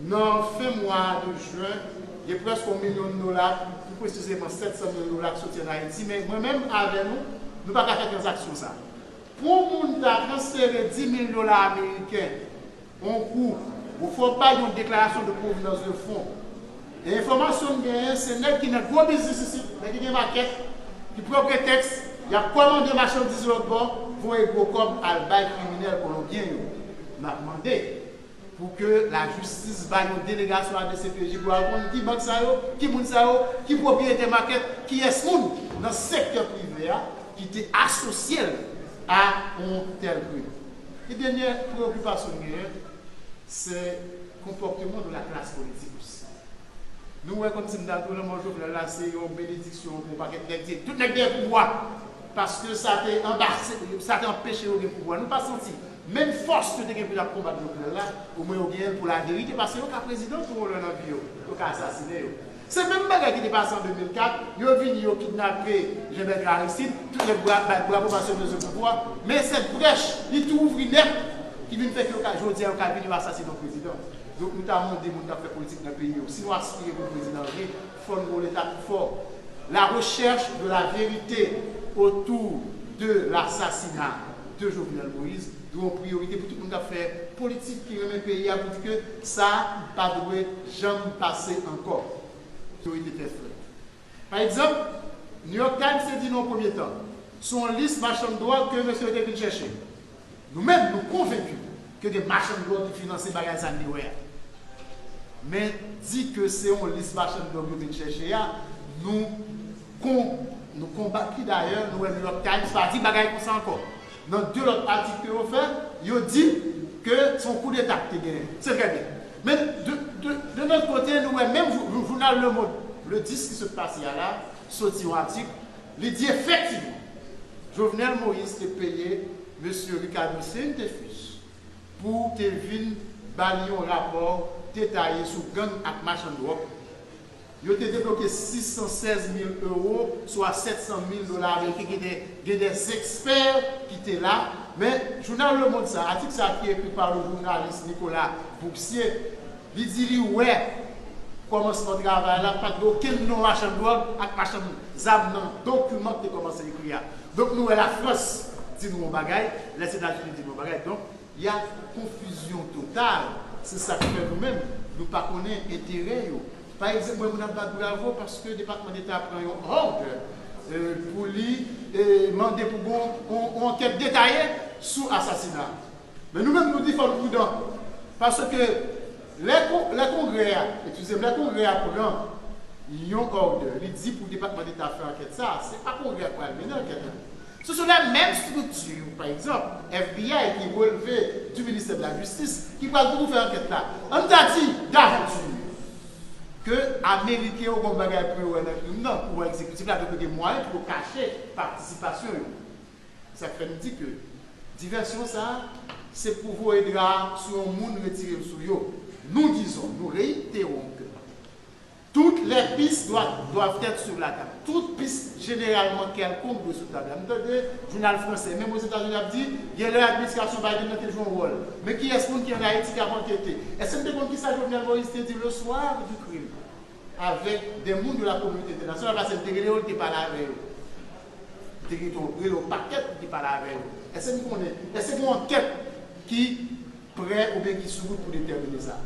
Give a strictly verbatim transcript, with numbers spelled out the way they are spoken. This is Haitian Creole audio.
Nan fen mwa de jen, gen prèske yon milyon dola, pou presizeman sèt san mil dola ki soti ann Ayiti, men mwen menm avè nou, nou pa ka fè tranzaksyon sa. Pou yon moun ta transfere dis mil dola ameriken, yon kou, ou fò bay yon déclaration de provenance de fonds. E enfòmasyon m genyen, se nèg ki nan gwo biznis isit, nèg ki gen makèt, ki pran pretèks, y ap kòmande machandiz lòt bò, voye gwo kòb al bay kriminèl kolonbyen yo. M ap mande pou ke lajistis bay yon delegasyon a D C P J pou al konn ki bank sa yo, ki moun sa yo, ki pwopriyetè makèt, kiyès moun nan sektè prive a ki te asosye l a yon tèl krim. E dènyè preyokipasyon m genyen, se konpòteman de la classe politique osi. Nou wè kòmsi m ta di w lanmò Jovenel la se yon benediksyon pou yon pakèt nèg, se tout nèg dèyè pouvwa. Paske sa te anba, sa te anpeche yo gen pouvwa. Nou pa santi menm fòs yo te gen pou y ap konbat Jovenel la, omwen yo genyen l pou laverite, paske yo ka prezidan tou yon lè nan vi yo, yo ka asasinen yo. Se menm bagay ki te pase an de mil kat, yo vini, yo kidnape Jean Bertrand Aristide, tout nèg bra, bay bravo paske yo bezwen pouvwa. Men sèt brèch, li tou ouvri nèt, ki vin fè ke yo ka, jodi a, yo ka vini, yo asasine yon prezidan. Donk, nou ta mande moun k ap fè politik nan peyi yo, si nou aspire pou prezidan vre, fò nou gon Leta pi fò. La recherche de la vérité autour de l'assassinat de Jovenel Moïse dwe yon priyorite pou tout moun k ap fè politik, ki renmen peyi a, pou di ke sa pa dwe janm pase ankò. Priyorite trè frèt. Pa egzanp, New York Times te di nan yon premye tan, se yon lis machann dwòg ke mesye yo te vin chèche. Nou menm, nou konvenki ke gen machann dwòg ki finanse bagay sa n te wè a. Men di ke se yon lis machann dwòg yo vin chèche a, nou kon, nou konbat li. Dayè, nou wè New York Times pa di bagay konsa ankò. Nan de lòt atik ke yo fè, yo di ke se yon koudeta ki te genyen. Se trè byen. Men de, de, de lòt kote, nou wè menm jou, jou, jounal Le Monde, le dis ki sot pase a la, soti yon atik, li di efektivman, Jovenel Moïse te peye mesye Ricardo Saintefus pou te vin ba li yon rapò detaye sou gang ak machann dwòg. Yo te debloke sis san sèz mil ewo, swa sèt san mil dola ameriken, ki te gen de ekspè ki te la. Men, jounal Le Monde sa, atik sa ki ekri pa le jounalis Nicolas Boursier, li di li wè kòmansman travay la, pa t gen okenn non machann dwòg ak machann zam nan dokiman ki te kòmanse ekri a. Donk, nou wè Lafrans di nou yon bagay, Lèzetazini di nou yon bagay. Donk, y a konfizyon total. Se sa k fè nou menm, nou pa konnen enterè yo. Pa egzanp, mwen, moun ap bat bravo paske Depatman Deta pran yon òdè, e, pou li, e, mande pou gon yon, yon ankèt detaye sou asasina. Men nou menm, nou di fò n pridan. Paske lè kon-, lè Kongrè a, eskize m, lè Kongrè a pran yon òdè, li di pou Depatman Deta fè ankèt sa, se pa Kongrè a k pral mennen ankèt la. Ce sont les mêmes structures, pa egzanp, F B I ki releve du ministère de la Justice, ki pral toujou fè ankèt la. Ann ta di, d'aventure, ke Ameriken yo gon bagay pou yo wè nan krim nan, pouvwa egzekitif la dwe gen mwayen pou yo kache patisipasyon yo. Sa k fè n di ke divèsyon sa a, se pou voye dra a sou yon moun, retire l sou yo. Nous disons, nous réitérons que toutes les pistes doivent, doivent être sur la table. Tout pis jeneralman kèlkonk dwe sou tab la. Nou tande jounal fransè, menm Ozetazini, ap di, gen lè administrasyon Biden nan te jwe yon wòl. Men kiyès moun ki ann Ayiti k ap ankete? Èske n te konn kisa Jovenel Moïse te di le soir du crime avec des moun de la communauté internationale? Paske l te rele yo, l te pale avè yo. Li te rele yo pakèt, li te pale avè yo. Èske n konnen? Èske gen yon ankèt ki prè oubyen ki sou wout pou detèmine sa?